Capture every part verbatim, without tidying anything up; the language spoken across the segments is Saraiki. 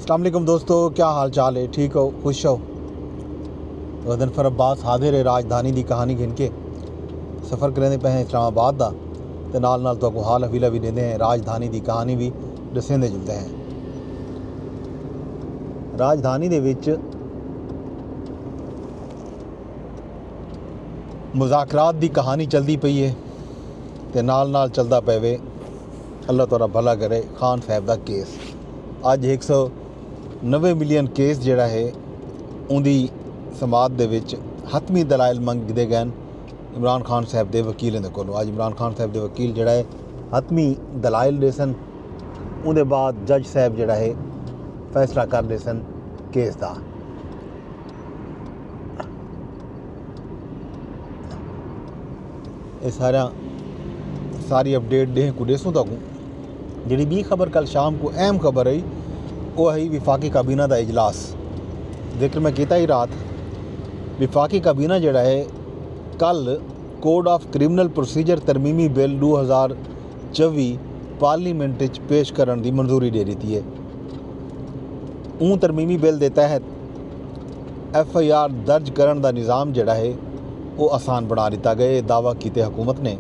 السلام علیکم دوستو، کیا حال چال ہے؟ ٹھیک ہو؟ خوش ہو؟ غضنفر عباس حاضر ہے راجدھانی دی کہانی گھن کے۔ سفر کریندے پئے ہیں اسلام آباد دا، تے نال نال تہاکوں حال حویلہ وی ݙیندے ہیں، راجدھانی دی کہانی وی ݙسیندے جلدے ہیں۔ راجدھانی دے وچ مذاکرات دی کہانی چلدی پئی ہے، تے نال نال چلدا پئے وے، اللہ تعالیٰ بھلا کرے، خان صاحب دا کیس۔ اڄ ہک سو نوے ملین کیس جیڑھا ہے، اوندی سماعت دے وچ حتمی دلائل منگدے ڳئن عمران خان صاحب دے وکیلیں دے کولوں۔ اڄ عمران خان صاحب دے وکیل جیڑھا ہے، حتمی دلائل ݙیسن، اوندے بعد جج صاحب جیڑھا ہے، فیصلہ کر ݙیسن کیس دا۔ اے سارا، ساری اپڈیٹ ݙینہہ کوں ݙیسوں تہاکوں۔ جیڑھی ٻی خبر کل شام کوں اہم خبر ہئی، او ہئی وفاقی کابینہ دا اجلاس۔ ذکر میں کیتا ہی رات، وفاقی کابینہ جیڑھا ہے، کل کوڈ آف کرمنل پروسیجر ترمیمی بل ݙو ہزار چوی پارلیمنٹ اچ پیش کرݨ دی منظوری ݙے ݙتی ہے۔ اوں ترمیمی بل دے تحت ایف آئی آر درج کرݨ دا نظام جیڑھا ہے، او آسان بݨا ݙتا ڳئے، اے دعویٰ کیتے حکومت نے۔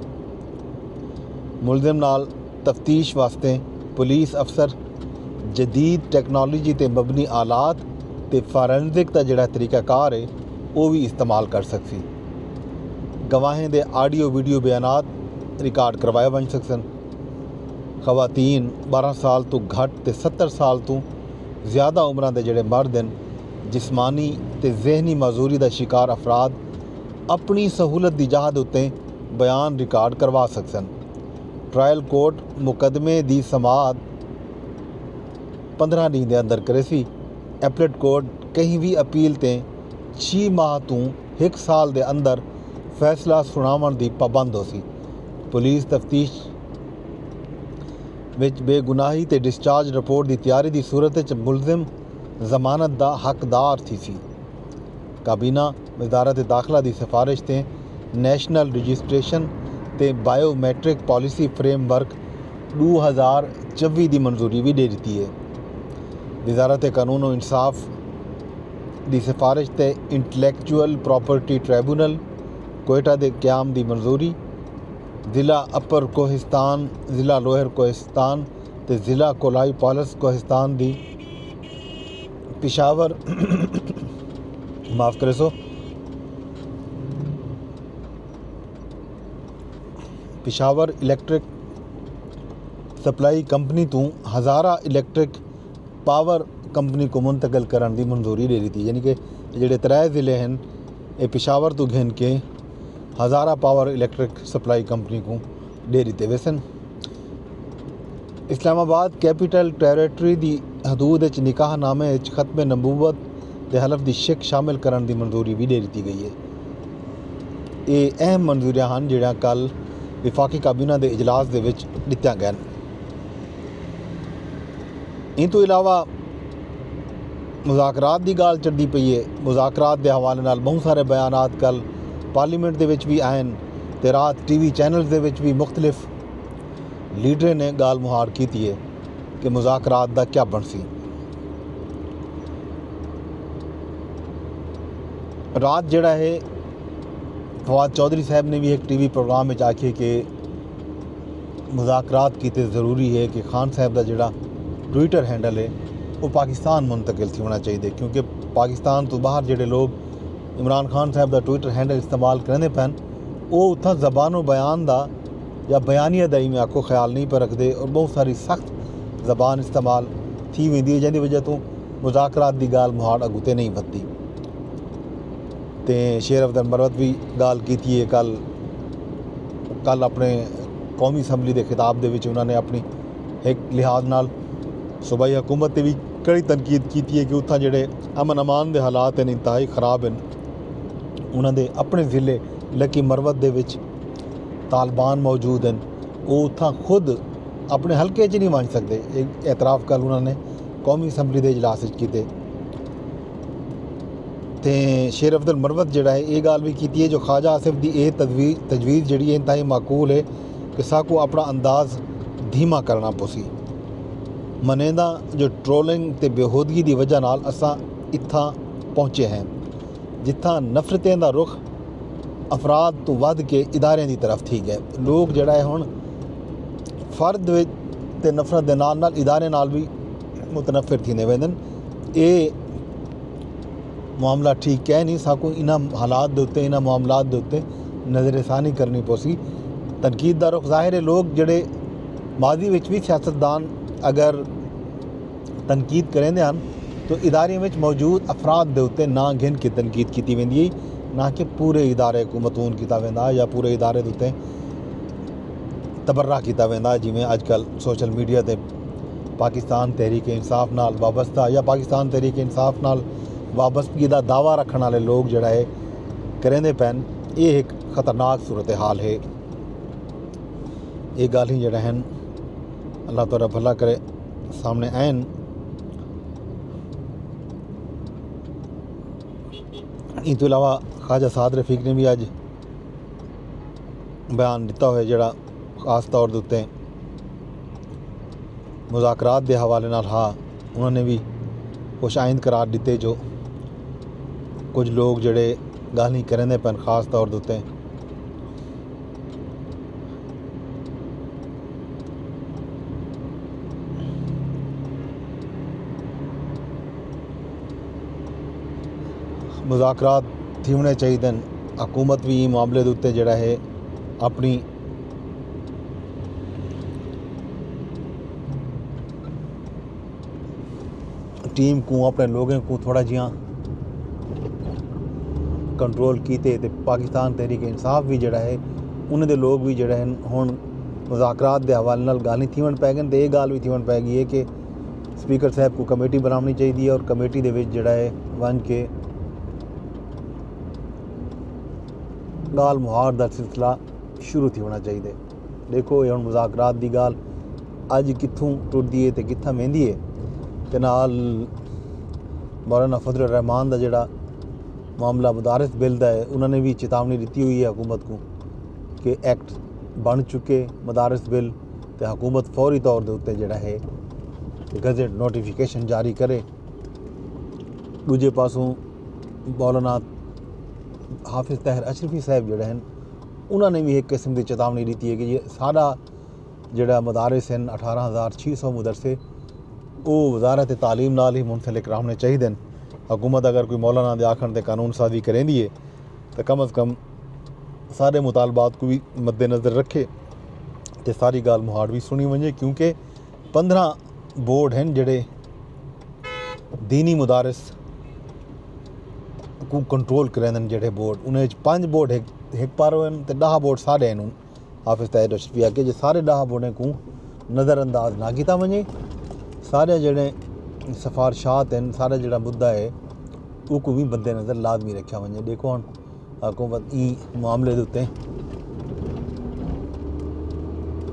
ملزم نال تفتیش واسطے پولیس افسر جدید ٹیکنالوجی تے مبنی آلات تے فارنزک دا جیڑھا طریقہ کار ہے، او وی استعمال کر سڳسی۔ گواہیں دے آڈیو ویڈیو بیانات ریکارڈ کروائے ونڄ سڳسن۔ خواتین، ٻارہاں سال توں گھٹ تے ستر سال توں زیادہ عمراں دے جیڑھے مرد ہن، جسمانی تے ذہنی معذوری دا شکار افراد اپݨی سہولت دی جاہ دے اتے بیان ریکارڈ کروا سڳسن۔ ٹرائل کورٹ مقدمے دی سماعت پندرہ ݙینھ دے اندر کریسی۔ ایپلیٹ کورٹ کہیں وی اپیل تے چھی ماہ توں ہک سال دے اندر فیصلہ سݨاوݨ دی پابند ہوسی۔ پولیس تفتیش وچ بے گناہی تے ڈسچارج رپورٹ دی تیاری دی صورت وچ ملزم ضمانت دا حقدار تھیسی۔ کابینہ وزارت داخلہ دی سفارش تے نیشنل رجسٹریشن تے biometric policy framework ݙو ہزار چوی دی منظوری وی ݙے ݙتی ہے۔ وزارت قانون و انصاف دی سفارش تے انٹلیکچوئل پراپرٹی ٹریبونل کوئٹہ دے قیام دی منظوری، ضلع اپر کوہستان، ضلع لوئر کوہستان تے ضلع کولائی پالس کوہستان دی پشاور معاف کریسو، پشاور الیکٹرک سپلائی کمپنی توں ہزارہ الیکٹرک پاور کمپنی کوں منتقل کرݨ دی منظوری ݙے ݙتی، یعنی کہ جیڑھے ترے ضلع ہن، اے پشاور توں گھن کے Hazara power electric supply company کوں ݙے ݙتے ویسن۔ اسلام آباد کیپیٹل ٹیریٹری دی حدود اچ نکاح نامے اچ ختم نبوت دے حلف دی شک شامل کرݨ دی منظوری وی ݙے ݙتی ڳئی ہے۔ اے اہم منظوریاں ہن جیڑھیاں کل وفاقی کابینہ دے اجلاس دے وچ ݙتیاں ڳئن۔ ایں توں علاوہ مذاکرات دی ڳالھ چڑھدی پئی ہے۔ مذاکرات دے حوالے نال ٻہوں سارے بیانات کل پارلیمنٹ دے وچ وی آئن تے رات ٹی وی چینلز دے وچ وی مختلف لیڈریں نے ڳالھ مہاڑ کیتی ہے کہ مذاکرات دا کیا بݨسی۔ رات جیڑھا ہے، فواد چوہدری صاحب نے وی ہک ٹی وی پروگرام وچ آکھیے کہ مذاکرات کیتے ضروری ہے کہ خان صاحب دا جیڑھا ٹویٹر ہینڈل ہے، او پاکستان منتقل تھیوݨا چاہیدے، کیونکہ پاکستان توں ٻاہر جیڑھے لوگ عمران خان صاحب دا ٹویٹر ہینڈل استعمال کریندے پئن، او اتھاں زبان و بیان دا یا بیانیہ دا ایویں آکھو خیال نہیں پئے رکھدے اور ٻہوں ساری سخت زبان استعمال تھی ویندی ہے، جیندی وجہ توں مذاکرات دی ڳالھ مہاڑ اڳوں تے نہیں ودھدی۔ تے شیر افضل مروت وی ڳالھ کیتی ہے کل، کل اپݨے قومی اسمبلی دے خطاب دے وچ انہاں نے اپݨی ہک لحاظ نال صوبائی حکومت تے وی کڑی تنقید کیتی ہے کہ اتھاں جیڑھے امن امان دے حالات ہن، انتہائی خراب ہن۔ انہاں دے اپݨے ضلع لکی مروت دے وچ طالبان موجود ہن، او اتھاں خود اپݨے حلقے اچ نہیں ونڄ سڳدے۔ اے اعتراف کل انہاں نے قومی اسمبلی دے اجلاس اچ کیتے۔ تے شیر افضل مروت جیڑھا ہے، اے ڳالھ وی کیتی ہے جو خواجہ آصف دی اے تجوی-، تجویز جیڑھی ہے، انتہائی معقول ہے کہ ساکوں اپݨا انداز دھیما کرݨا پوسی۔ منینداں جو ٹرولنگ تے بیہودگی دی وجہ نال اساں اتھاں پہنچے ہیں، جتھاں نفرتیں دا رخ افراد توں ودھ کے اداریاں دی طرف تھی ڳئے۔ لوک جیڑھا ہے ہݨ فرد وچ تے نفرت دے نال نال اداریاں نال وی متنفر تھیندے ویندن۔ اے معاملہ ٹھیک کائے نی، ساکوں انہاں حالات دے اتے، انہاں معاملات دے اتے نظر ثانی کرݨی پوسی۔ تنقید دا رخ ظاہر ہے، لوک جیڑھے ماضی وچ وی سیاستدان اگر تنقید کریندے ہن تو ادارے وچ موجود افراد دے اتے ناں گھن کے تنقید کیتی ویندی ہے، نہ کہ پورے ادارے کوں مطعون کیتا ویندا یا پورے ادارے دے اتے تبرہ کیتا ویندا، جیویں اڄ کل سوشل میڈیا تے پاکستان تحریک انصاف نال وابستہ یا پاکستان تحریک انصاف نال وابستگی دا دعویٰ رکھݨ والے لوگ جیڑھا ہے کریندے پئن۔ اے ہک خطرناک صورتحال ہے۔ اے ڳالھیں جیڑھا ہن، اللہ تعالیٰ بھلا کرے، سامݨے آئن۔ ایں توں علاوہ خواجہ سعد رفیق نے وی اڄ بیان ݙتا ہوئے، جیڑھا خاص طور دے اتے مذاکرات دے حوالے نال ہا، انہاں نے وی خوش آئند قرار ݙتے جو کجھ لوگ جیڑھے ڳالھیں کریندے پئن، خاص طور دے اتے مذاکرات تھیوݨے چاہیدن۔ حکومت وی ایں معاملے دے اتے جیڑھا ہے اپݨی ٹیم کوں، اپݨے لوگیں کوں تھوڑا جیہاں کنٹرول کیتے تے پاکستان تحریک انصاف وی جیڑھا ہے، انہاں دے لوگ وی جیڑھے ہن ہݨ مذاکرات دے حوالے نال ڳالھیں تھیوݨ پئے ڳن تے اے ڳالھ وی تھیوݨ پئے ڳئی ہے کہ سپیکر صاحب کوں کمیٹی بݨاوݨی چاہیدی ہے اور کمیٹی دے وچ جیڑھا ہے ونڄ کے ڳالھ مہاڑ دا سلسلہ شروع تھیوݨا چاہیدے۔ ݙیکھو، اے ہݨ مذاکرات دی ڳالھ اڄ کتھوں ٹردی ہے تے کتھاں ویندی ہے۔ تے نال مولانا فضل الرحمان دا جیڑھا معاملہ مدارس بل دا ہے، انہاں نے وی چتاوݨی ݙتی ہوئی ہے حکومت کوں کہ ایکٹ بݨ چکے مدارس بل، تے حکومت فوری طور دے اتے جیڑھا ہے گزٹ نوٹیفیکیشن جاری کرے۔ ݙوجھے پاسوں مولانا حافظ طاہر اشرفی صاحب جیڑھے ہن، انہاں نے وی ہک قسم دی چتاوݨی ݙتی ہے کہ یہ سارا جیڑھا مدارس ہن، اٹھارہ ہزار چھ سو مدرسے، او وزارت تعلیم نال ہی منسلک رہوݨے چاہیدن۔ حکومت اگر کوئی مولانا دے آکھݨ تے قانون سازی کریندی ہے، تاں کم از کم سارے مطالبات کوں وی مد نظر رکھے تے ساری ڳالھ مہاڑ وی سݨی ونڄے، کیونکہ پندرہ بورڈ ہن جیڑھے دینی مدارس کوں کنٹرول کریندن، جیڑھے بورڈ، انہاں وچ پنج بورڈ ہک، ہک پاروں ہن تے ݙاہ بورڈ ساݙے ہن۔ حافظ طاہر اشرفی آکھیا جو سارے ݙاہ بورڈیں کوں نظر انداز نہ کیتا ونڄے، سارے جیڑھے سفارشات ہن، سارا جیڑھا مدعا ہے، اوکوں وی مد نظر لازمی رکھیا ونڄے۔ ݙیکھو ہݨ حکومت ایں معاملے دے اتے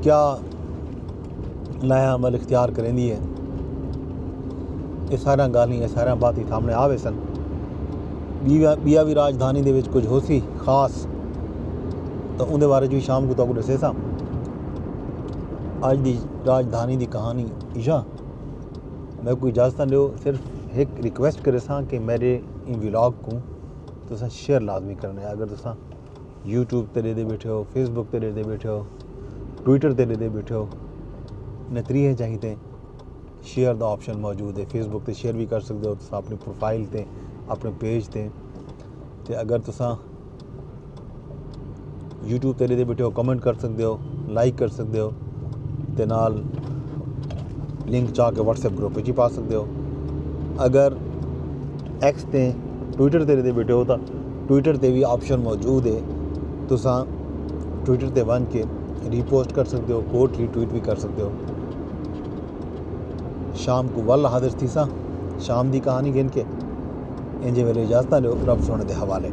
کیا لائحہ عمل اختیار کریندی ہے۔ اے ساریاں ڳالھیں، اے ساریاں باتیں سامݨے آ ویسن۔ ٻیا، ٻیا وی راجدھانی دے وچ کجھ ہوسی خاص، تاں اوندے بارے وچ وی شام کوں تہاکوں ݙسیساں۔ اڄ دی راجدھانی دی کہانی ایشاں۔ میکوں اجازتاں ݙیو، صرف ہک ریکویسٹ کریساں کہ میݙے ایں ولاگ کوں تساں شیئر لازمی کرݨے۔ اگر تساں یوٹیوب تے ݙیہدے ٻیٹھے ہو، فیس بک تے ݙیہدے ٻیٹھے ہو، ٹویٹر تے ݙیہدے ٻیٹھے ہو، انہیں تریہیں چاہیں تے شیئر دا آپشن موجود ہے۔ فیس بک تے شیئر وی کر سڳدے ہو تساں اپݨی پروفائل تے، اپݨے پیج تے۔ تے اگر تساں یوٹیوب تے ݙیہدے ٻیٹھے ہو، کمنٹ کر سڳدے ہو، لائک کر سڳدے ہو، تے نال لنک چا کے واٹس ایپ گروپ وچ وی پا سڳدے ہو۔ اگر ایکس تے، ٹویٹر تے ݙیہدے ٻیٹھے ہو تاں ٹویٹر تے وی آپشن موجود ہے، تساں ٹویٹر تے ونڄ کے ری پوسٹ کر سڳدے ہو، کوٹ ری ٹویٹ وی کر سڳدے ہو۔ شام کوں ول حاضر تھیساں، شام دی کہانی گھن کے۔ اینجھے ویلے اجازتاں ݙیو، رب سوہݨے دے حوالے۔